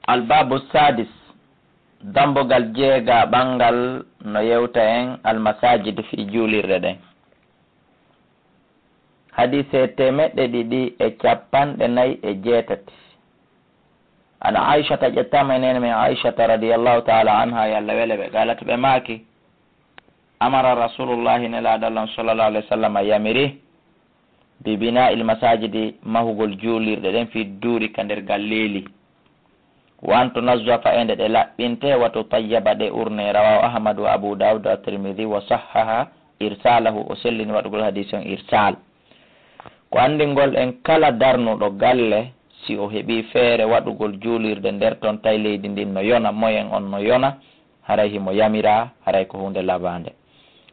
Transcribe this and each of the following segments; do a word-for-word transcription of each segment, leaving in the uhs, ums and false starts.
Albaabu sadis, dambugal jeegaɓangal no yewta en almasajid fii juulirɗe ɗen. Hadiise teemeɗɗe ɗiɗi e cappanɗe nayi e jeetati. An Aishata, ƴettaama e neene men Aishata radiyallahu ta'ala anha, yo Allah wele ɓe, qalat, ɓe maaki, amara Rasulullahi, Nelaaɗo Allah on sallallahu alayhi wa sallam yamiri, bi bina'il masajidi, mahugol juulirɗe ɗen, fi duuri, ka nder galleeli. Wa an tunazzafa, e nde ɗe laɓɓinte, wa tutayyaba, ɗe urne. Rawahu Ahmad wa Abu Dawud wa Tirmidhi wa sahhaha irsalahu, o sellini waɗugol hadiisi on irsal. Ko anndingol en kala darnuɗo galle, si o heɓii feere waɗugol juulirde nder ton, tawi leydi ndin no yona, moyen on no yona, haray himo yamiraa, haray ko huunde labaande.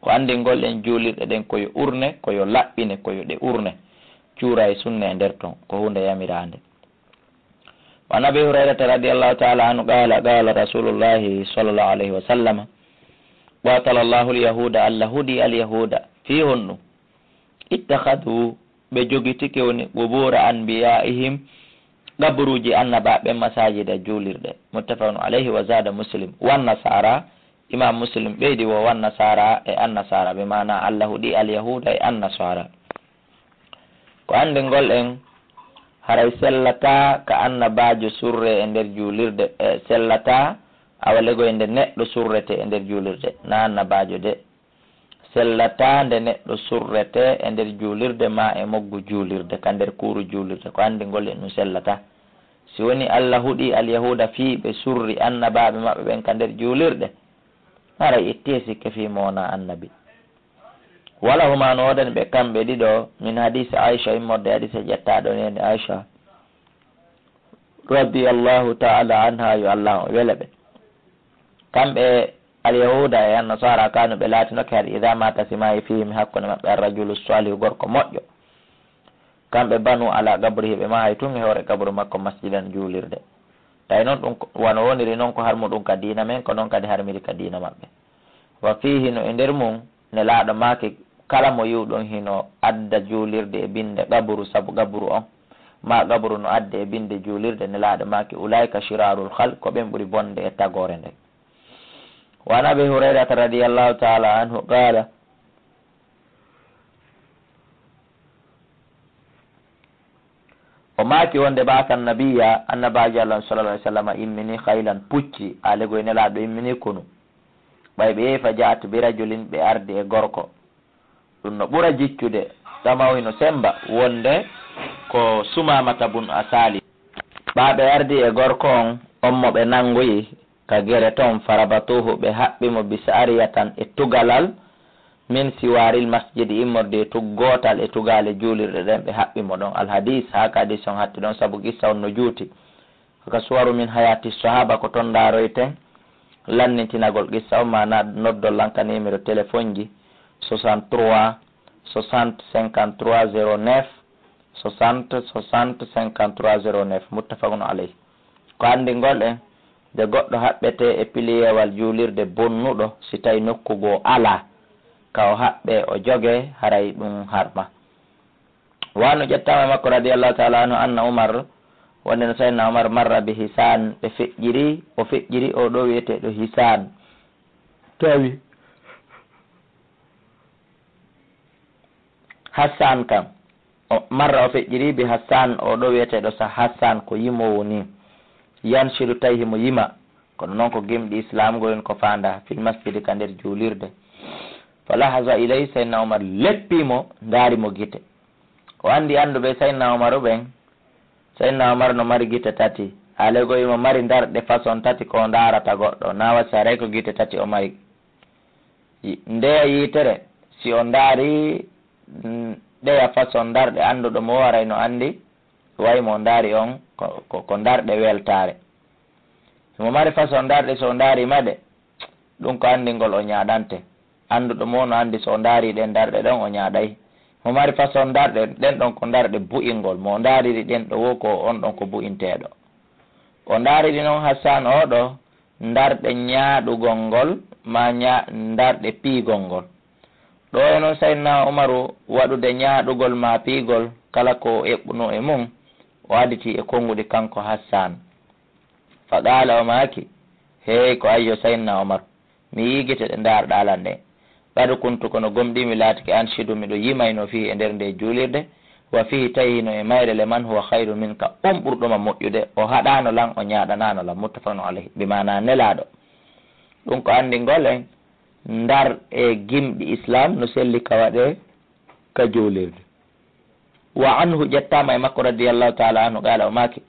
Ko anndingol en juulirɗe ɗen ko yo urne, ko yo laɓɓine, ko yo ɗe urne. Cuura e sunna e nder ton, ko huunde yamiraande. Wa an Abi Hurayrata radiyallahu ta'ala anhu qala, qala Rasulullahi sallallahu alayhi wa sallam, qatala Allahu al-yahuda, Allah huɗi al-yahuda, fii honɗum? Ittakhadhu, ɓe jogitike woni qubura anbiya'ihim, qaburuuji annabaaɓe, masajida, juulirɗe. Muttafaqun alayhi wa zada Muslim. Wan nasara, Imam Muslim ɓeydi wo wan nasara e an nasara, bi maana Allah huɗi al yahuda e an nasara. Ko anndingol en, haray sellataa ka annabaajo surre e nder juulirde, e sellataa awa legoy nde neɗɗo surrete e nder juulirde, na annabaajo de. Sellataa nde neɗɗo surrete e nder juulirde maa e moggu juulirde, ka nder kuuru juulirde, ko anndingol en ɗum sellataa. Si woni Allah huɗi al yahuda fii ɓe surri annabaaɓe maɓɓe ɓen ka nder juulirɗe, haray ittee sikke fii mo wonaa annabi. Wala huma, no woodani ɓe kamɓe ɗiɗo, min hadiisi Aisha, immorde hadiise ƴettaaɗo neene Aisha, radiyallahu ta'ala anha, yo Allah on wele ɓe. Kamɓe al yahuda e an nasara, kanu, ɓe laatinoke, hari, idha mata simaayi fihim, hakkunde maɓɓe ar rajulu salihu, gorko moƴƴo. Kamɓe banu ala qabrihi, ɓe mahay tun e hoore qabru makko, masjidan, juulirde. Tawi non ɗum ko, wano woniri non ko harmuɗum ka diina men, ko non kadi harmiri ka diina maɓɓe. Wa fihi, no e nder mum, Nelaaɗo maaki, kala mo yi'uɗon hino adda juulirde e binde qabru sabu qabru on, ma qabru no adde e binde juulirde, Nelaaɗo maaki, ulaika shirarul khalq, ko ɓen ɓuri bonde e tagoore nden. Wa an Abi Hurayrata radiyallahu ta'ala anhu qala, o maaki wonde, ba'atha nabiyya, annabaajo Allah on sallallahu alaihi wasallam immini khaylan, pucci, alegol e Nelaaɗo immini kunu. Ɓay ɓe yehi, fa ja'at bi rajulin, ɓe ardi e gorko. Ɗum no ɓura jiccude, tamaw hino semba wonde ko Sumamata bun Asali. Ɓaa ɓe ardi e gorko on, on mo ɓe nangoyi ka gere ton, farabatuhu, ɓe haɓɓi mo, bi sa'ariyatan, e tugalal, min siwaril masjidi, immorde e tug-, gootal e tugaale juulirɗe ɗen, ɓe haɓɓi mo ɗon. Al hadis, haa ka hadis on hatti ɗon, sabu qissa on no juuti. Ka suwaru min hayati sahaba, ko ton ndaroyten lannintinagol qissa on, ma na-, noddol lan ka numéro téléphone ji, soixante-trois, soixante, cinquante-trois, zéro neuf, soixante, soixante, cinquante-trois, zéro neuf, muttafaqun alayh. Ko anndingol en, nde goɗɗo haɓɓete e piliyewal juulirde bonnuɗo, si tawi nokku goo alaa, ka o haɓɓe o joge, haray ɗum harma. Wa no ƴettaama e makko radiyallahu ta'ala anhu, anna Umar, wonde no Sayyidina Umar, marra bi Hisan, ɓe feƴƴiri, o feƴƴiri o ɗo wi'eteeɗo Hisan. Tawi Hassan kan, o, marra o feƴƴiri bi Hassan, o ɗo wi'eteeɗo sa Hassan ko yimoowo ni. Yanshidu, tawi himo yima, kono non ko gimɗi Islam gol en ko faanda, fil masjidi, ka nder juulirde. Fa lahaza ilay, Sayyidina Umar leppi mo, ndaari mo gite. O anndi annduɓe Sayyidina Umaru ɓen, Sayyidina Umar no mari gite tati. Alegol himo mari ndarɗe façon tati ko o ndaarata goɗɗo. Na wasi haray ko gite tati o mari. Yi-, ndeya yiitere, si o ndaari, mm, ɗeya façon ndarɗe annduɗo mo, haray no anndi, way mo o ndaari on ko, ko, ko ndarɗe weltaare. Himo mari façon ndarɗe, so o ndaari ma ɗe, ɗum ko anndingol o ñaaɗante. Annduɗo mo no anndi so o ndaari ɗen ndarɗe ɗon, o ñaaɗay. Mo mari façon ndarɗe ɗen ɗon ko ndarɗe bu'ingol, mo o ndaariri ɗen ɗo wo ko on ɗon ko bu'inteeɗo. O ndaariri non Hassan oo ɗo ndarɗe ñaaɗugol ngol, ma ña-, ndarɗe piigol ngol. Ɗo e non Sayyidina Umaru waɗude ñaaɗugol ma piigol, kala ko o eɓɓuno e mum, o aditi e konnguɗi kanko Hassan. Fa qaala, o maaki, hey ko ayyo Sayyidina Omar, mi yii gite ɗe ndaarɗaa lan ɗen. Qad kuntu, kono gomɗii mi laatike, anshidu, miɗo yimayno fiihi, e nder ndee juulirde, wa fiihi, tawi hino e mayre le, man huwa khayrun minka, on ɓurɗo ma moƴƴude, o haɗaano lan, o ñaaɗanaano lan, muttafaqun alayhi, bi maanaa Nelaaɗo. Ɗum ko anndingol en ndar e gimɗi Islam no selli ka waɗee ka juulirde. Wa anhu, ƴettaama e makko radiyallahu taala anhu, qaala, o maaki,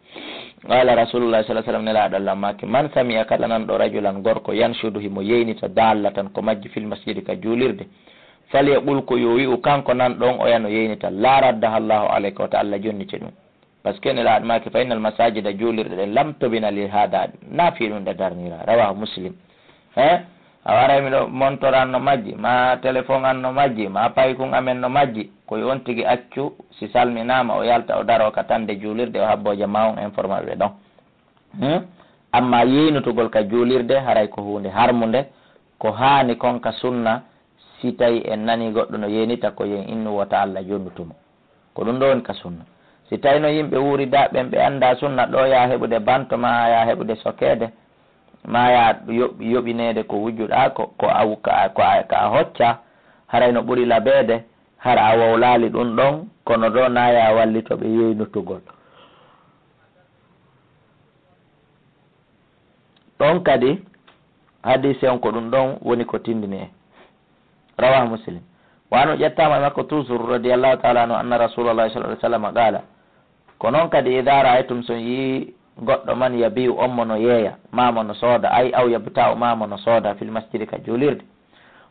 qaala Rasulullah sallallahu alaihi wasallam, Nelaaɗo Allah maaki, man sami'a, kala nanɗo, rajulan, gorko, yanshudu, himo yeynita, dallatan, ko majji, fil masjidi, ka juulirde, falyaqul, ko yo wi'u kanko nanɗo on, oya no yeynita, la raddaha Allahu alayka, wata Allah jonnite ɗum. Parce que Nelaaɗo maaki, fa innal masajida, juulirɗe ɗen, lam tubna li hada, na fii ɗum ɗe darnira. Rawahu Muslim. He? A waray miɗo montor an no majji, ma téléphone an no majji, ma paykun amen no majji. Ko yo on tigi accu, si salminaama, o yalta, o daroo ka tande juulirde, o habboo jamaa on, informa ɓe ɗon. Hmm? Amma yeynutugol ka juulirde, haray ko huunde harmunde, ko haani kon ka sunna, si tawi en nanii goɗɗo no yeynita, ko yo en innu wota Allah jonnutu mo. Ko ɗum ɗo woni ka sunna. Si tawi no yimɓe wuuridaaɓe ɓen, ɓe anndaa sunna, ɗo yaa heɓude banto, ma yaa heɓude sokeede, ma yaa yoɓ-, yoɓineede ko wujjuɗaa, ko, ko a, ko a, ko a, ko a hocca, haray no ɓuri labeede, hara a wowlaali ɗum ɗon, kono ɗo na yaa wallito ɓe yeynutugol. Ɗon kadi, hadiise on ko ɗum ɗon woni ko tindini en. Rawahu Muslim. Wa anhu, ƴettaama e makko toujours, radiyallahu taala anhu, anna Rasulallahi sallallahu alaihi wasallam qaala, ko noon kadi, idha ra'aytum, so on yii goɗɗo, man yabi'u, on mo no yeeya, ma mo no sooda, ay aw yabta'u, ma mo no sooda, fil masjidi, ka juulirde,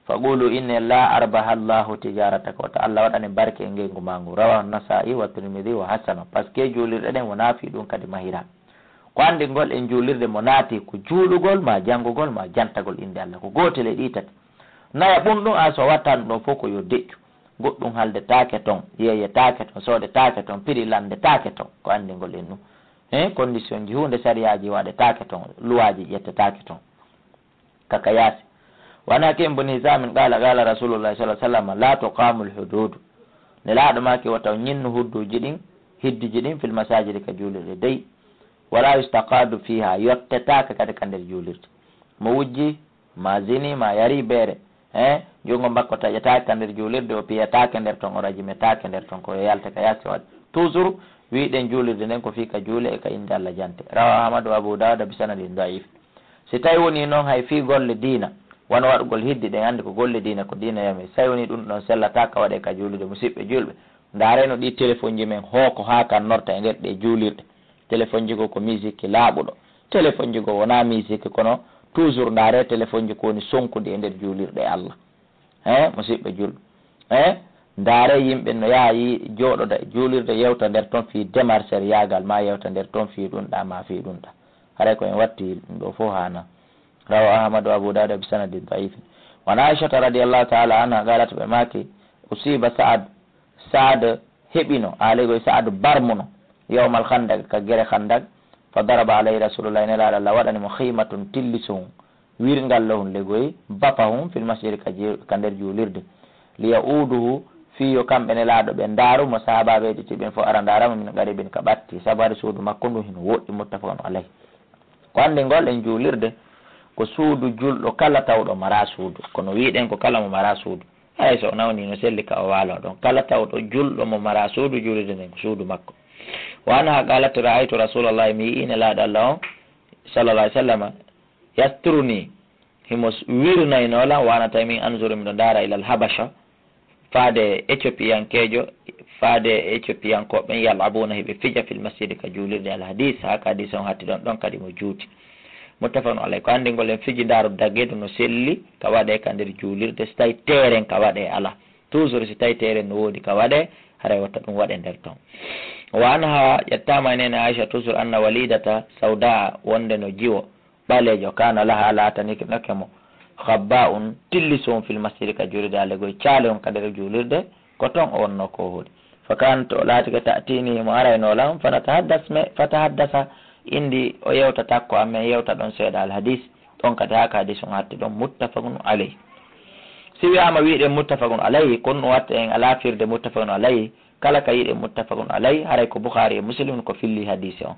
faqulu, inne, la arbaha Allahu tijarataka, wata Allah waɗane barke e ngenngu maa ngu. Rawahu Nasa'i wa Tirmidhi wa hasana. Parce que juulirɗe ɗen wonaa fii ɗum kadi mahiraa. Ko anndingol en juulirde mo naati ko juulugol, ma janngugol, ma jantagol innde Allah. Ko gootel e ɗii tati. Naya ɓun ɗum, a so watta ɗum ɗon fof ko yo deƴƴu. Goɗɗum haldetaake ton, yeeyetaake ton, soodetaake ton, piri lanndetaake ton. Ko anndingol en ɗum. He, condition ji, huunde sariyaaji waɗetaake ton, luwaaji ƴettetaake ton. Kaka yaasi. Wa an Hakim bun Hizamin qaala, qaala Rasulullahi sallallahu alaihi wasallam, la tuqamu al-hudud. Nelaaɗo maaki, wata on ñinnu hudduuji ɗin, hiddiji ɗin, fil masajidi, ka juulirɗe dey. Wala yustaqadu fiha, yottetaake kadi ka nder juulirde. Mo wujji, ma zini, ma yari beere, eh, junngo makko taƴetaake ka nder juulirde, o piyetaake nder ton, o rajimetaake nder ton, ko yo yalte ka yaasi waɗi. Toujours, wiɗen juulirde nden ko fii ka juule e ka innde Allah jante. Rawahu Ahmad wa Abu Dawud bi sanadin da'if. Si tawi woni noon, hay fii golle diina, wano waɗugol hiddi, ɗen anndi ko golle diina, ko diina yami. Si tawi woni ɗum ɗon sellataa ka waɗee ka juulirde, musiɓɓe juulɓe, ndaaree no ɗii telefonji men hooko haa kan norta e nder ɗee juulirɗe. Telefonji goo ko musique laaɓuɗo. Telefonji goo wonaa musique, kono toujours ndaaree telefonji ko woni sonkude e nder juulirɗe Allah. He, musiɓɓe julɓe. He, ndaaree yimɓe no yaha yi-, jooɗoda e juulirde, yewta nder ton fii demarcher yaagal, ma yewta nder ton fii ɗum ɗaa, ma fii ɗum ɗaa. Haray ko en watti ɗum ɗoo fof haana. Rawahu Ahmad wa Abu Dawud bi sanadin da'ifin. Wa an Aishata radiyallahu ta'ala anha qalat, ɓe maaki, usiba Sa'ad, Sa'ad heɓino, alayhi Sa'ad barmuno, yawmal Khandaq, ka gere Khandaq, fa daraba alayhi Rasulullah, Nelaaɗo Allah waɗani mo khimatun, tillisum, wirngal lahun legoy, bapahun, fil masjidi, ka je-, ka nder juulirde, li ya'uduhu, fii yo kamɓe Nelaaɗo ɓe ndaaru mo, sahaabaaɓe ɗiɗi ɓen fof ara ndaara mo, min qaribin, ka ɓatti, sabu hari suudu makko ndu hino woɗɗi, muttafaqun alayh. Ko anndi ngol en juulirde, ko suudu julɗo kala tawɗo mara suudu, kono wiɗen ko kala mo mara suudu. Hay so o nawni no selli ka o waalo ɗon. Kala tawɗo julɗo mo mara suudu, juulirde nden ko suudu makko. Wa anha qalat, ra'aytu Rasulallahi, mi yi'i Nelaaɗo Allah on, sallallahu alaihi wasallam, yasturuni, himo s-, wirnaynoo lan, wa ana tawi min anzuru, miɗo ndaara, ilal Habasha, faade Etiopiyankeejo, faade Etiopiyankooɓe ɓen, yal'abuna, hiɓe fija, fil masjidi, ka juulirde, al hadis, haa ka hadis on hatti ɗon, ɗon kadi mo juuti. Muttafaqun alayh. Ko anndi ngol en fiji ndaaru dageedu no selli ka waɗee ka nder juulirde, si tawi teeren ka waɗee alaa. Toujours si tawi teeren no woodi ka waɗee, haray wata ɗum waɗe nder ton. Wa anha, ƴettaama e neene Aisha toujours, anna Walidata Sauda, wonde no jiwo ɓaleejo, kana laha, laatanike noke mo, khabba'un, tilliso on, fil masjidi, ka juulirde, alegol caale on ka nder juulirde, ko ton o wonnoo ko hooɗi. Fa kanat, o laatike, ta'tini, mo araynoo lan, fa natahaddas me, fa tahaddasa, indi o yewta takko am, men yewta ɗon seeɗa, al hadis, ɗon kadi haa ka hadis on hatti ɗon, muttafaqun alayh. Si wi'aama wi'uɗen muttafaqun alayh, kono ɗum watta en alaa firde muttafaqun alayh, kala ka yi'uɗen muttafaqun alayh, haray ko Bukhari e Muslim ko filli hadisi on.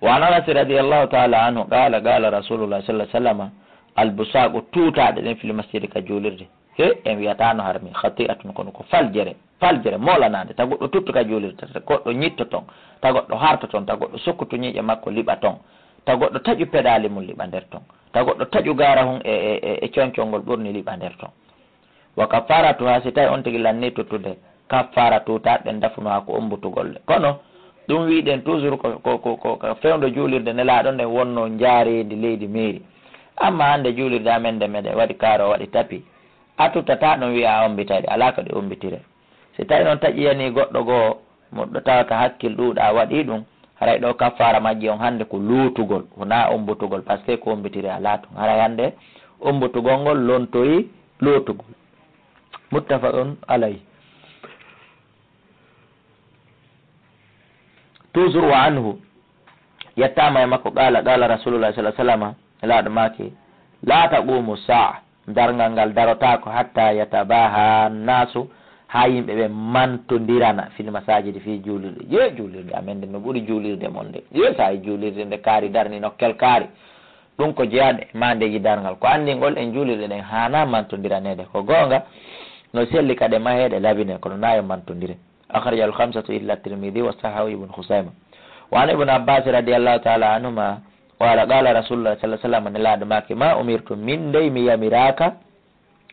Wa an Anas radiyallahu ta'ala anhu qala, qala Rasulullah sallallahu alaihi wasallam, al busaqu, tuutaaɗe ɗen, fil masjidi, ka juulirde. He, en wi'ataano harmi, khati'atun, kono ko faljere, faljere moolanaande, ta goɗɗo tuttu ka juulirde, ta goɗɗo ñitto ton, ta goɗɗo harta ton, ta goɗɗo sokkutu ñiiƴe makko liɓa ton, ta goɗɗo taƴu pedaali mum liɓa nder ton, ta goɗɗo taƴu gaarahun e, e, e, e concol ngol ɓurni liɓa nder ton. Wa kaffaratuha, si tawi on tigi lannii tuttude, kaffara tuutaaɗe ɗen dafunuha ko ommbutugol ɗe. Kono ɗum wi'ɗen toujours ko, ko, ko, ko, ko fewndo juulirde Nelaaɗo nden wonno njaareendi leydi meeri. Amma hannde juulirde amen nde meɗen waɗi kaaro, waɗi tapi, a tuttataa ɗum wi'a a ommbitay ɗe, alaa ko ɗe ommbitire. Si tawi noon taƴi yanii goɗɗo goo, mo ɗo tawata hakkil ɗuuɗa waɗi ɗum, haray ɗo kaffaara majji on hannde ko lootugol, wonaa ommbutugol, parce que ko ommbitire alaa tun. Haray hannde ommbutugol ngol lontoyi lootugol. Muttafaqun alayh. Toujours wa anhu, yettaama e makko, qala, qala Rasulullah sallallahu alaihi wasallam, Nelaaɗo maaki, la taqumu saa, darngal ngal darotaako, hatta yatabaha nnasu, haa yimɓe ɓe mantondirana, fil masajidi, fii juulirɗe. Jee, juulirde amen nde no ɓuri juulirde mon nde. Jee, saa'i juulirde nde kaari darni nokkel kaari. Ɗum ko jeyaaɗo e maandeeji darngal. Ko anndingol en juulirɗe ɗen haanaa mantondiraneede. Ko goonga, no selli kadi e maheede labine, kono naa yo mantondire. Akhrajahu al-khamsatu illa Tirmidhi wa sahhahu Ibn Khuzaimah. Wa an Ibn Abbas radiyallahu ta'ala anhuma, qala, qala Rasulullah sallallahu alaihi wasallam, Nelaaɗo maaki, ma umirtu, min dey mi yamiraaka,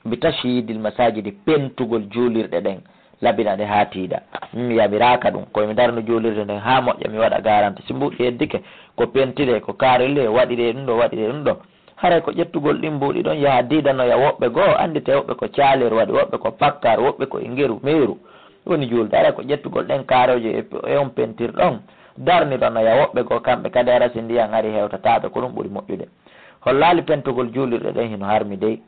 bi tashyidil masajidi, pentugol juulirɗe ɗen, labina ɗe haa tiiɗa. Mi yamiraaka ɗum, ko mi darnu juulirde nden haa moƴƴa, mi waɗa garanti. Si mbuuɗi heddike, ko pentire, ko kaarire, waɗire ɗum ɗo, waɗire ɗum ɗo. Haray ko ƴettugol ɗin mbuuɗi ɗon, yaha diidanoya woɓɓe goo, anndite woɓɓe ko caalir waɗi, woɓɓe ko pakkar, woɓɓe ko e ngeru, meeru. Woni juulde, haray ko ƴettugol ɗen kaarooje e, e on pentir ɗon, darniranoya woɓɓe goo, kamɓe kadi hara si ndiyan ari hewtataa ɓe, ko ɗum ɓuri moƴƴude. Hollaali pentugol juulirɗe ɗen hino harmi dey.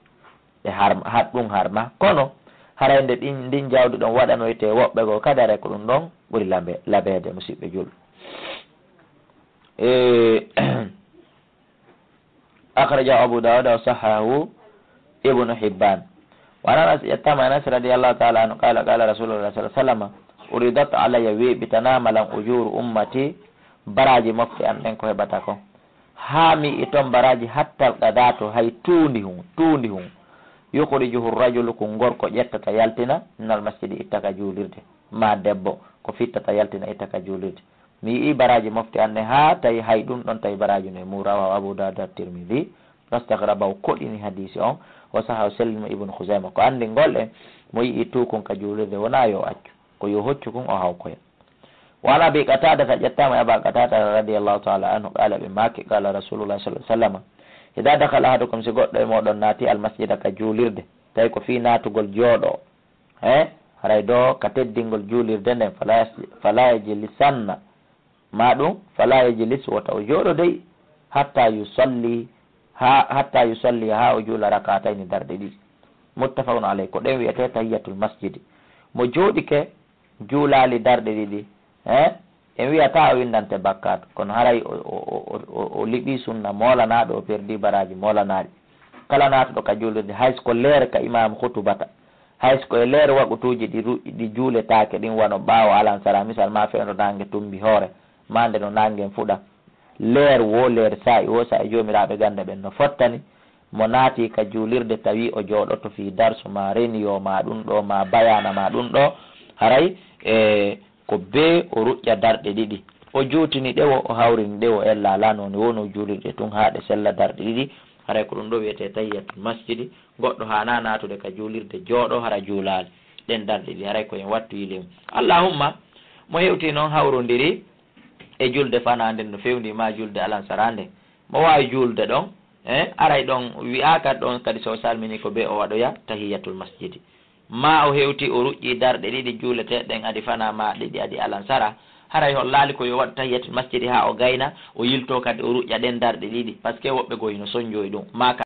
Ɓe harma, har ɗum harma. Kono haray nde ɗin, ndin jawdi ɗon waɗanoyte woɓɓe goo kadi, haray ko ɗum ɗon ɓuri lambe-, labeede, musiɓɓe julɓe. E, akhrajahu Abu Dawud wa sahhahu Ibnu Hibban. Wa an Anas, yettaama Anas radiyallahu ta'ala anhu, qala, qala Rasulullah sallallahu alaihi wasallam, uridat alayya, weeɓitanaama lan ujuru ummati, baraaji mofte an ɗen ko heɓata kon. Haa mi yi'i ton baraaji, hatta alqadatu, hay tuundi hun, tuundi hun. Yukhrijuhu rajulu, ko gorko ƴettata yaltina, minal masjidi, itta ka juulirde, maa debbo, ko fittata yaltina itta ka juulirde. Mi yi'i baraaji mofte an ɗen, haa tawi hay ɗum ɗon tawi baraaji no e mum, rawahu Abu Dawud wa Tirmidhi, wastaghrabahu, koɗini hadiisi on, wa sahhahu Salim Ibn Khuzaima. Ko anndingol en, mo yi'i tuukun ka juulirde, wonaa yo accu, ko yo hoccu kun o hawkoya. Wa an Abi Qatadata, ƴettaama e Aba Qatadata radiyallahu ta'ala anhu, qala, ɓe maaki, qala Rasulullah sallallahu alaihi wasallam, idha dakhala ahadukum, si goɗɗo e mooɗon naati, al masjida, ka juulirde, tawi ko fii naatugol jooɗoo, he, haray ɗoo ka teddingol juulirde nden, fala yas-, fala yajlisanna, ma ɗum, fala yajlis, wota o jooɗo dey, hatta yusalli, ha, hatta yusalli, haa o juula rak'atayni, darɗe ɗiɗi. Muttafaqun alayh, ko ɗen wi'etee tahiyatul masjidi. Mo jooɗike juulaali darɗe ɗiɗi, he, en wi'ataa o winndante bakkaatu, kono haray o, o, o, o, o, o liɓii sunna moolanaaɗo, o perdii baraaji moolanaaɗi. Kala naatuɗo ka juulirde, hay so ko leere ka imaam khutubata, hay so ko e leere waqutuuji ɗi ru-, ɗi juuletaake ɗin, wano ɓaawo alansara, misal, maa fewndo naange tumbi hoore, maa nde no naangen fuɗa, leer woo leer, saa'i woo saa'i, joomiraaɓe gannde ɓen no fottani. Mo naati ka juulirde tawi o jooɗoto fii darsu maa reniyo maa ɗum ɗoo maa bayaana maa ɗum ɗoo, haray e ko bee o ruƴƴa darɗe ɗiɗi. O juutini ɗe woo, o hawrini ɗe woo, ella alaa, no woni wonoo juulirɗe tun haa ɗe sella darɗe ɗiɗi. Haray ko ɗum ɗoo wi'etee tahiyatul masjidi. Goɗɗo haanaa naatude ka juulirde jooɗoo hara juulaali. Ɗen darɗe ɗiɗi haray ko en wattu yili mum. Allahumma, mo hewtii noon hawrondiri e julde fanaande no fewndi maa julde alansara nden, mo waawi juulde ɗon, eh, aray ɗon wi'aaka ɗon kadi so o salminii ko bee o waɗoya tahiyatul masjidi. Maa o hewtii o ruƴƴii darɗe ɗiɗi juuleteeɗe ɗen adi fanaa maa ɗiɗi adi alansara, haray hollaali ko yo waɗu tahiyatul masjidi haa o gayna, o yiltoo kadi o ruƴƴa ɗen darɗe ɗiɗi, parce que woɓɓe goo hino sonjoyi ɗum. Maa